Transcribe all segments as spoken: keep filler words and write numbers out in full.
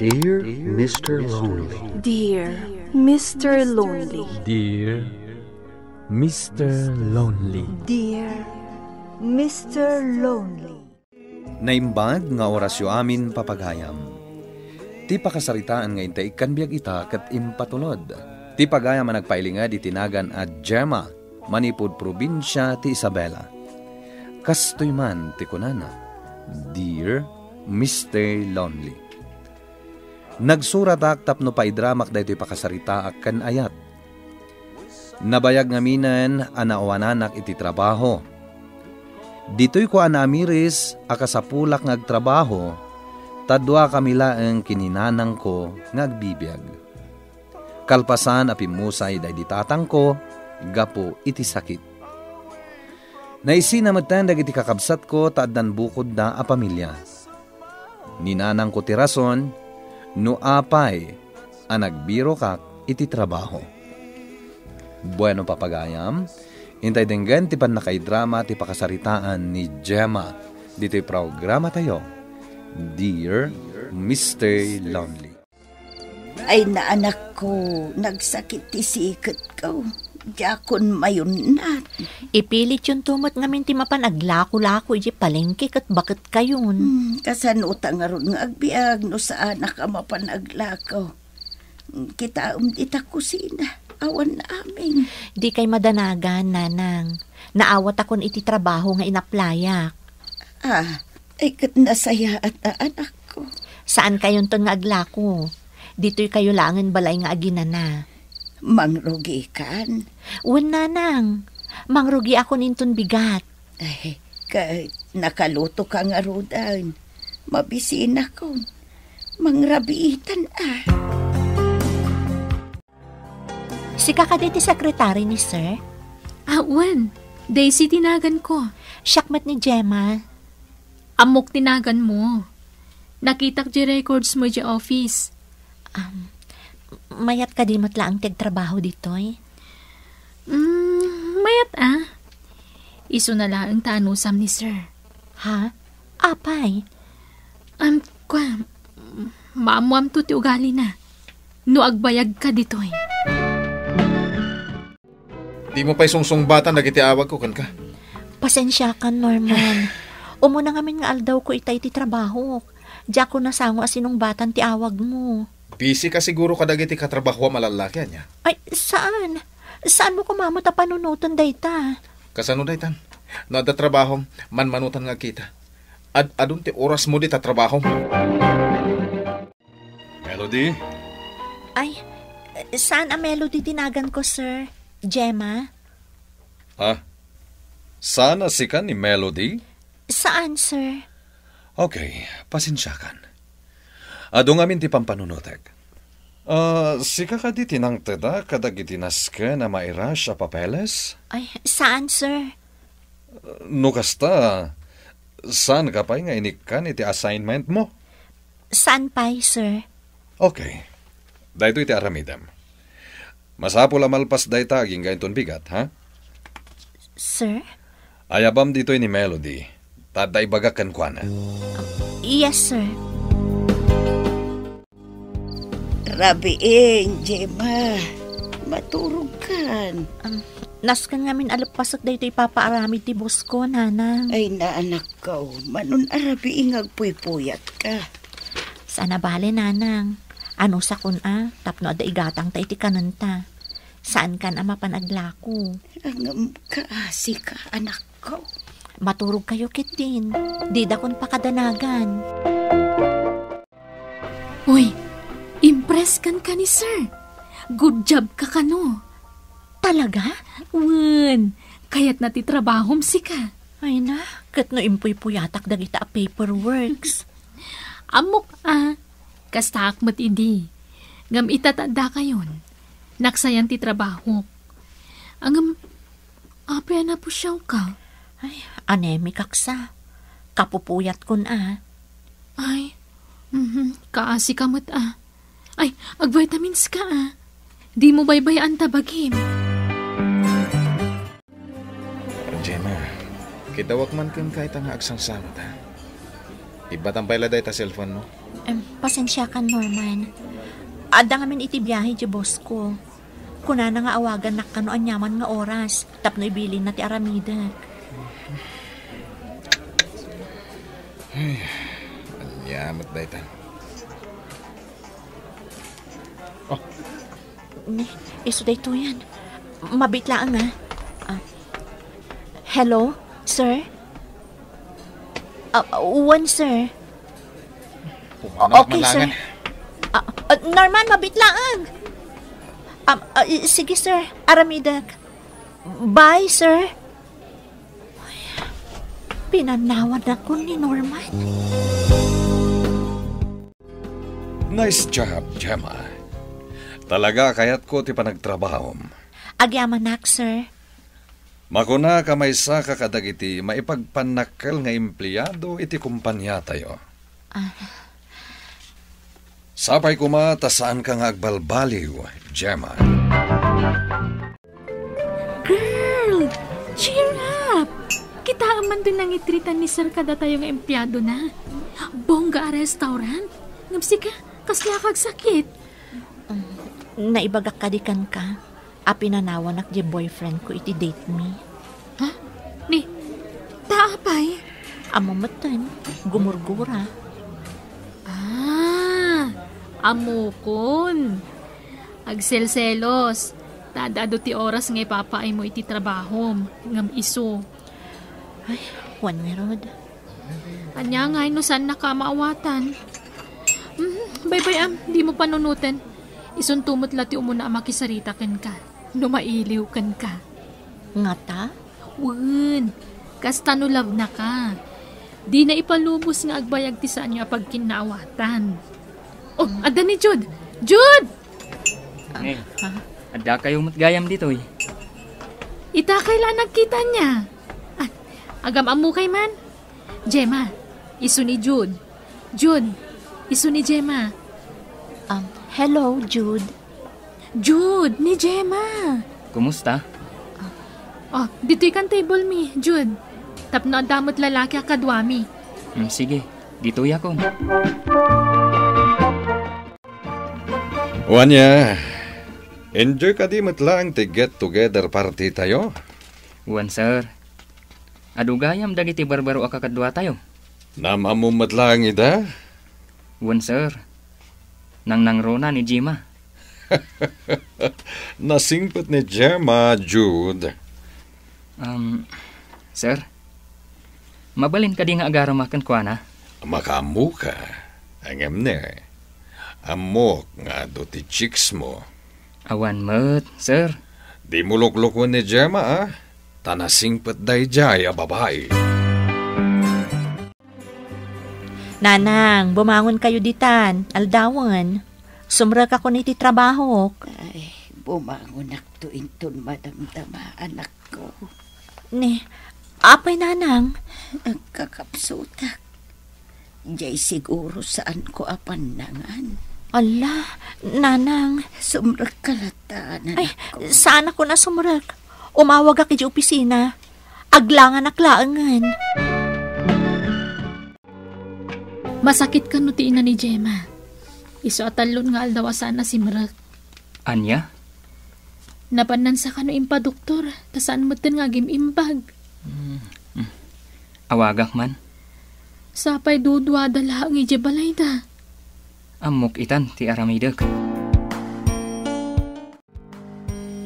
Dear Mister Lonely. Dear Mister Lonely. Dear Mister Lonely. Dear Mister Lonely. Naimbag nga orasyo amin, papagayam. Ti pakasaritaan nga intay ikkan biag ita ket impatulod. Ti pagayam a nagpailinged iti nagan a Gemma, manipud probinsia ti Isabela. Kastoy man ti kunana, "Dear Mister Lonely." Nagsuratak tapno paidramak daytoy pakasaritaak ken ayat. Nabayag ngaminen a naawananak iti trabaho. Ditoyko a naamiris a kasapulak nga agtrabaho, ta dua kami laeng ken ni nanangko nga agbibiag. Kalpasan a pimmusay daydi tatangko gapu iti sakit. Naisina metten dagiti kakabsatko ta addan bukodda a pamilia. Ni nanangko ti rason no apay a nagbirokak iti trabaho. Bueno, papagayam, intay denggen ti pannakaidrama ti pakasaritaan ni Gemma ditoy programatayo, Dear Mister Lonely. Ay, naanakko, nagsakit ti siketko. Diakon mayunnat. Ipilityonto met ngamin ti mapan aglako-lako idiay palengke ket baketkayon. Hmm, kasano ta ngarud nga agbiag no saanak a mapan aglako? Kitaem dita kusina. Awan amin. Dikay madanagan, nanang. Naawatakon iti trabaho nga inaplayak. Ah, ay ket nasayaat a anakko. Saankayonton nga aglako. Ditoykayo laengen balay nga aginana. Mangrugikan? Wen, nanang. Mangrugiakon inton bigat. Ay, ket nakalutoka ngaruden. Mabisinakon. Mangrabiitan a. Sika kadi ti sekretary ni Sir? Ah, wen. Daisy ti naganko. Siak met ni Gemma. Ammok ti naganmo. Nakitak di records mo di office. Um, mayat kadi met laeng ti agtrabaho ditoy? Mm, mayat a. Isuna laeng ta anusam ni Sir. Ha? Apay? Am, kua, maammoamto ti ugalina. No agbayagka ditoy. Dimo pay sungsungbatan dagiti awagko kenka. Pasensiakan, Norman. Umuna ngamin nga aldawko ita iti trabahok. Diakon nasango a sinungbatan ti awagmo. Busy ka siguro kadagiti katrabahoam a lallaki, ania? Ay, saan. Saanmo koma met a panunoten dayta? Kasano daytan? No adda trabahom, manmanutan nga agkita. Ad-adun ti orasmo dita trabahom. Melody? Ay, saan a Melody ti naganko, sir. Gemma? Ah, saan a sika ni Melody? Saan, sir. Okay, pasensiakan. Adu ngamin ti pampanunotek. Ah, sika kadi ti nangted kadagiti nasken a mai-rush a papeles? Ay, saan, sir. No kasta, saanka pay nga inikkan iti assignment mo? Saan pay, sir. Okay. Daytoy ti aramidem. Masapul a malpas dayta agingga inton bigat, ha? Sir? Ayabam ditoy ni Melody. Ta adda ibagak kenkuana. Yes, sir. Rabiin, Gemma. Maturogkan. Um, nasken ngamin a leppasek daytoy ipapaaramid ti boss ko, nanang. Ay, naanakko, manon a rabii nga agpuypuyatka. Saan a bale, nanang. Anusakon a, tapno adda igatangta iti kanenta. Saankan a mapan aglako. Ngem kaasika, anakko. Maturogkayo ketdin. Didakon pakadanagan. Uy, impress kan ka ni sir. Good job ka kano. Talaga? Wen, kayatna ti trabahom sika. Ay na, ket no impuypuyatak dagita a paperworks. Ammok a, kastaak met idi. Ngem ita ta addakayon, naksayan ti trabahok. Ngem, apay a napusiawka? Ay, anemic ak sa. Kapupuyatkon a. Ay, mhm, kaasika met a. Ay, agvitamins ka a. Dimo baybay-an ta bagim. Gemma, kidawak man kenka ita nga agsangsangot, ha? Ibbatang pay la dayta cellphone mo. Em, pasensiakan, Norman. Adda ngamin iti biahe ti boss ko. Kunana nga awagannak kano aniaman nga oras tapno ibilinna ti aramidek. Ay, ania met dayta. Oh. Ne, isu daytoyen. Mabiit laeng, ah. Ah. Hello, sir? Ah, wen, sir. Pumanawak man laeng. Okay, sir. Ah, ah, Norman, mabiit laeng. Um, ah, i-, sige, sir. Aramidek. Bye, sir. Ay, pinanawan ako ni Norman. Nice job, Gemma. Talaga kayatko ti panagtrabahom. Agyamanak, sir. Makunaka maysaka kadagiti maipagpannakkel nga empleyado iti kompaniatayo. Ah. Sapay koma ta saanka nga agbalbaliw, Gemma. Girl, cheer up! Kitaem man ti nangitreatan ni Sir kadatayo nga empleadona. Bongga a restaurant. Ngem sika, kasla ka agsakit? Um, naibagak kadi kenka a pinanawanak ti boyfriend ko iti date mi. Ha? Ni, ta apay? Ammo metten, gumurgura. Ah, ammokon. Agselselos, ta ad-adu ti oras nga ipapaaymo iti trabahom, ngem isu. Ay, wen ngarud. Ania ngay no saannaka a maawatan? Mhm, baybay-am, dimo panunoten. Isunto met la ti umuna a makisarita kenka, no mailiw kenka. Ngata? Wen, kasta no love-naka. Dina ipalubos nga agbayag ti saanyo a pagkinnaawatan. Oh, adda ni Jude! Jude! Ne, ha? Addakayo met gayam ditoy. Itakay la a nagkita ania. Ah, agam-ammokay man. Gemma, isu ni Jude. Jude, isu ni Gemma. Um, hello, Jude. Jude, ni Gemma. Kumusta? Oh, ditoy kan table mi, Jude. Tapno adda met lalaki a kaduami. Hmm, sige. Ditoyakon. Wen nia, enjoy kadi met laeng ti get-together party tayo? Wen, sir. Adu gayam dagiti barbaro a kakaduatayo. Naam-ammom met laeng ida? Wen, sir. Nangnangruna ni Gemma. Nasingpet ni Gemma, Jude. Um, sir, mabalin kadi nga agarama kenkuana? Makaammoka. Ngem ne, ammok nga adu ti chicks mo. Awan met, sir. Dimo luklukoen ni Gemma, a? Ta nasingpet daydiay a babai. Nanang, bumangon kayo ditan, aldawen. Sumrekakon iti trabahok. Ay, bumangonakto inton madamdama, anakko. Ne, apay, Nanang? Agkakapsutak. Diay siguro saanko a pannangan. Ala, Nanang. Sumrekka latta, ay, anakko. Saanakon a sumrek. Umawagak iti opisina. Aglanganak laengen. Masakit kano ti ina ni Gemma. Isu a tallon nga aldaw a saan a simrek. Ania? Napan nansa kano impadoktor, ta saan metten nga agim-imbag. Hmm, hmm. Awagak man. Sapay duduada laeng idiay balayda. Ammok itan ti aramidek.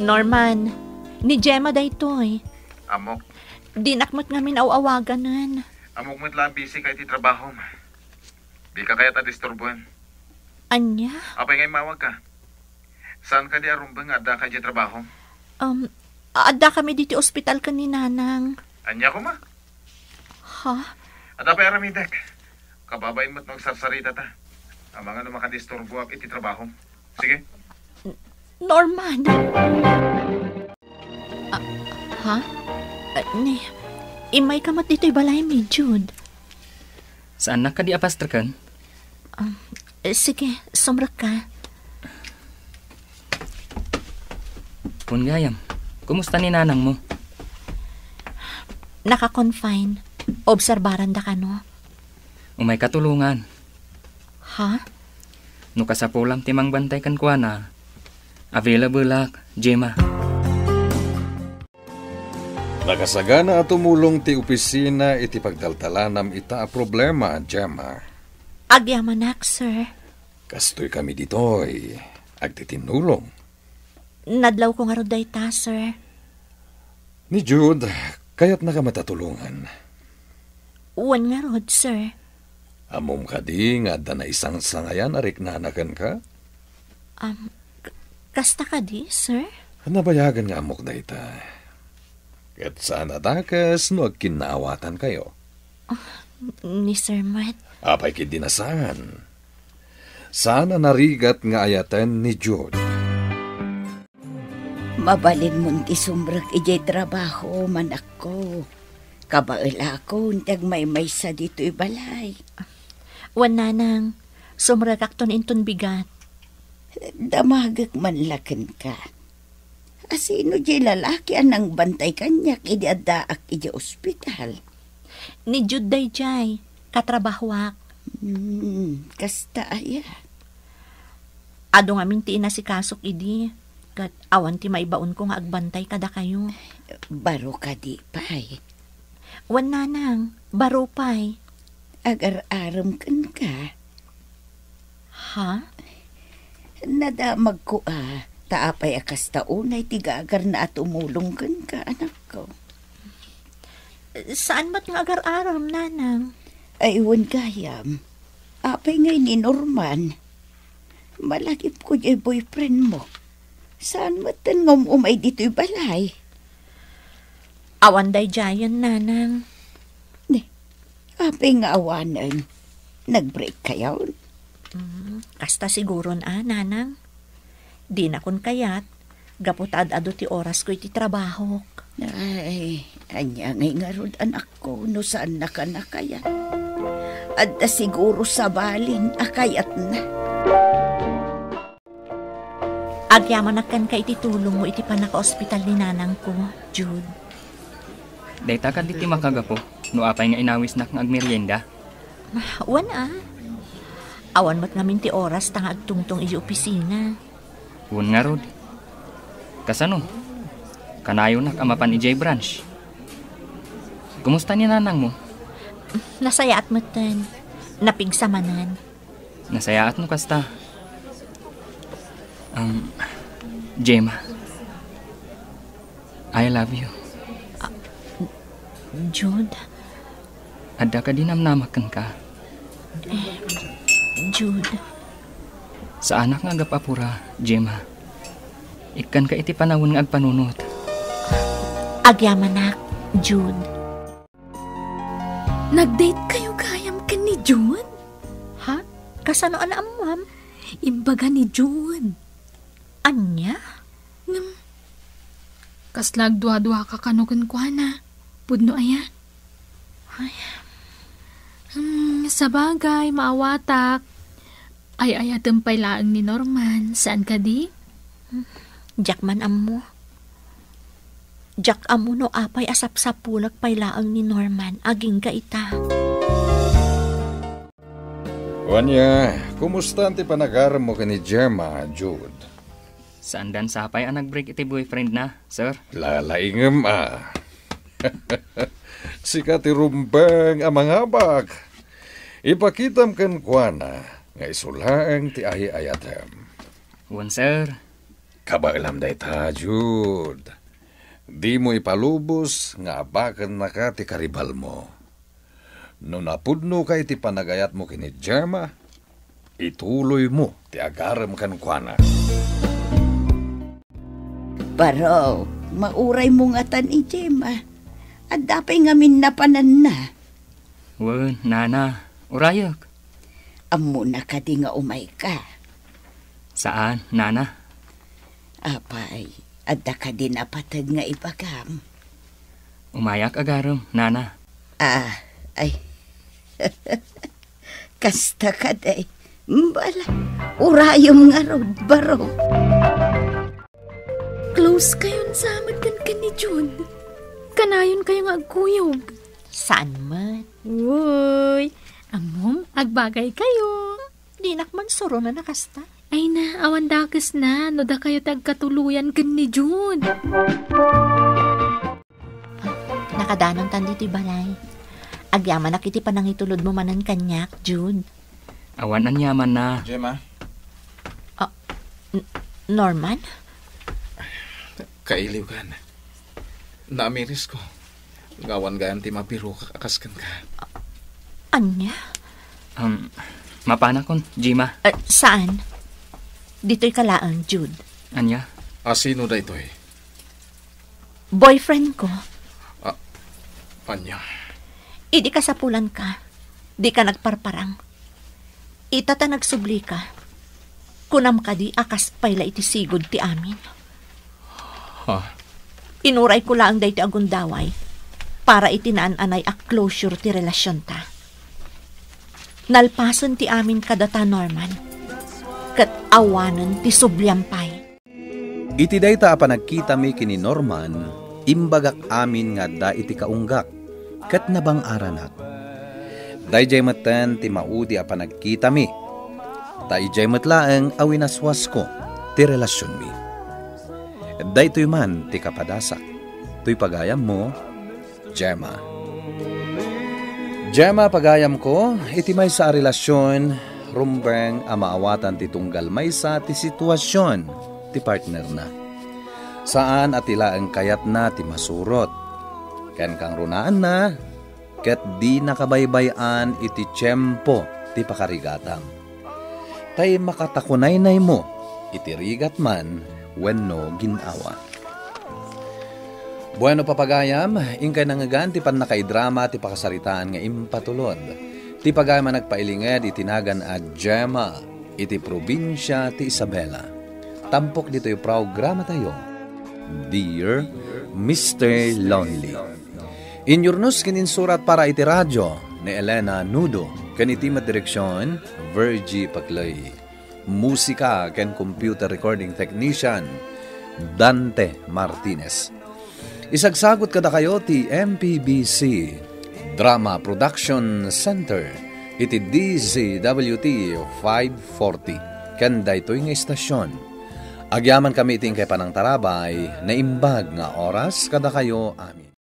Norman, ni Gemma daytoy. Ammok. Dinak met ngamin aw-awaganen. Ammok met la a busy ka iti trabahom. Dika kayat a disturboen. Ania? Apay nga immawag ka? Saan kadi a rumbeng nga adda ka idiay trabahom? Um, adda kami diti ospital ken ni Nanang. Ania koma? Ha? Adda pay aramidek. Kababain met no agsarsarita ta. Amangan no makadisturboak iti trabahom. Sige. N-, Norman! Ah, ha? Ah, ni, immay ka met ditoy balaymi, Jude. Saannak kadi a pastreken? Ah, eh, sige, sumrekka. Wen gayam, kumusta ni nanangmo? Naka-confine. Obserbaran da kano. Umayka tulongan. Ha? No kasapulam ti mangbantay kenkuana, available-ak, Gemma. Nakasagana a tumulong ti opisina iti pagtaltalanam ita a problema, Gemma. Agyamanak, sir. Kastoy kami ditoy. Agtitinnulong. Nadlawko ngarud dayta, sir. Ni Jude, kayatnaka met a tulongan. Wen ngarud, sir. Ammom kadi nga adda naisangsangayan a riknana kenka? Am, k-, kasta kadi, sir? Nabayagen nga ammok dayta. Ket saan a dakes no agkinnaawatankayo. Ah, ni Sir Matt. Apay ketdi a saan? Saan a narigat nga ayaten ni Jude. Mabalinmon ti sumrek idiay trabaho, manakko. Kabaelakon ti agmaymaysa ditoy balay. Wen, nanang, sumrekakton inton bigat. Damagek man la kenka. Asino diay lalaki a nangbantay kaniak idi addaak idiay ospital? Ni Jude daydiay, katrabahoak. Hmm, kasta aya? Adu ngamin ti inasikasok idi, ket awan ti maibaonko nga agbantay kadakayo. Baro kadi pay? Wen, nanang, baro pay. Agar-arem kenka. Ha? Nadamagko a, ta apay a kasta unay ti gagarna a tumulong kenka, anakko. Saan met nga agar-arem, nanang? Ay, wen gayam. Apay ngay ni Norman? Malagipko diay boyfriend mo. Saan metten nga um-umay ditoy balay? Awan daydiayen, nanang. Ne, apay nga awanen? Nag-break kayon? Mm, kasta siguron a, nanang. Dinakon kayat, gapu ta ad-adu ti orasko iti trabahok. Ay, ania ngay ngarud, anakko, no saannaka a kayat? Adda siguro sabali a kayatna. Agyamanak kenka iti tulongmo iti pannakaospital ni nanangko, Jude. Dayta kadi ti makagapu no apay nga inawisnak nga agmerienda? Wen a. Awan met ngamin ti oras ta nga agtungtong idiay opisina. Wen ngarud. Kasano? Kanayonak a mapan idiay branch. Kumusta ni nanangmo? Nasayaat metten. Napigsa manen. Nasayaat no kasta. Um, Gemma, I love you. Ah, Jude? Adda kadi namnamak kenka? Eh, Jude. Saanak nga agap-apura, Gemma. Ikkanka iti panawen nga agpanunot. Agyamanak, Jude. Nag-date kayo gayam ken ni Jude? Ha? Kasano a naammuam? Imbaga ni Jude. Ania? Ngem, kasla agduaduaka kano kenkuana? Pudno aya? Ay. Hmm, sabagay, maawatak. Ay-ayatem pay laeng ni Norman, saan kadi? Diak man ammo. Diak ammo no apay a sapsapunek pay laeng ni Norman agingga ita. Ania, kumusta ti panagarem mo ken ni Gemma, Jude? Saandan sapay a nag-break iti boyfriend na, sir? Lalaingem a. Sika ti rumbeng a mangabak. Ipakitam kenkuana nga isu laeng ti ay-ayatem. Wen, sir. Kabaelam dayta, Jude. Dimo ipalubos nga abakennaka ti karibalmo. No napudnoka iti panagayatmo ken ni Gemma, ituloymo ti agarem kenkuana. Baro, mauraymo ngatan ni Gemma. Adda pay ngamin napananna. Wen, nana, urayek. Ammona kadi nga umayka? Saan, nana. Apay, adda kadi napated nga ibagam? Umayak agarem, nana. Ah, ay. Kasta kadi. Bala, urayem ngarud, baro. Close kayon sa met ken ni Jude. Kanayon kayo nga agkuyog. Saan met? Uy, Ammom, agbagaykayo. Dinak man suronen a kasta. Ay na, awan dakesna no dakayo ti agkatuloyan ken ni Jude. Nakadanontan ditoy balay. Agyamanak iti panangitulodmo manen kaniak, Jude. Awan aniamanna. Gemma, N-, Norman? Kailiwkan. Naamirisko nga awan gayam ti mabirokak a kas kenka. Ania? Um, mapanakon, Gemma. Eh, saan? Ditoy ka laeng, Jude. Ania? A, sino daytoy? Boyfriend ko. A, ania? Idi kasapulan ka, di ka nagparparang. Ita ta nagsubli ka. Kunam kadi a kas pay la iti sigud ti amin? Ha? Inuray ko laeng daytoy a gundaway para iti naan-anay a closure ti relasionta. Nalpasen ti amin kadata, Norman. Ket awanen ti subliam pay. Iti dayta a panagkitami ken ni Norman, imbagak amin nga adda iti kaunggak, ket nabang-aranak. Daydiay metten ti maudi a panagkitami, ta idiay met laeng a winaswasko ti relasionmi. Daytoy man ti kapadasak. Toy pagayammo, Gemma. Gemma, pagayamko, iti maysa a relasion, rumbeng a maawatan ti tunggal maysa ti situasion ti partnerna. Saan a ti laeng kayatna ti masurot. Ken kangrunaanna, ket di nakabaybay-an iti tiempo ti pakarigatam. Tay makatakunaynaymo iti rigat man wenno gin-awa. Bueno, papagayam, inkay nangngegan ti pannakaidrama ti pakasaritaan nga impatulod. Ti pagayam a nagpailinged iti nagan a Gemma iti probinsia ti Isabela. Tampok ditoy programatayo, Dear Mister Lonely. Inyurnos ken insurat para iti radio ni Elena Nudo ken iti met direksion, Virgie Paclay. Musika ken computer recording technician, Dante Martinez. Isagsagut kadakayo ti M P B C Drama Production Center iti D Z W T five forty ken daytoy nga istasion. Agyamankami iti inkay panangtarabay, naimbag nga oras kadakayo amin.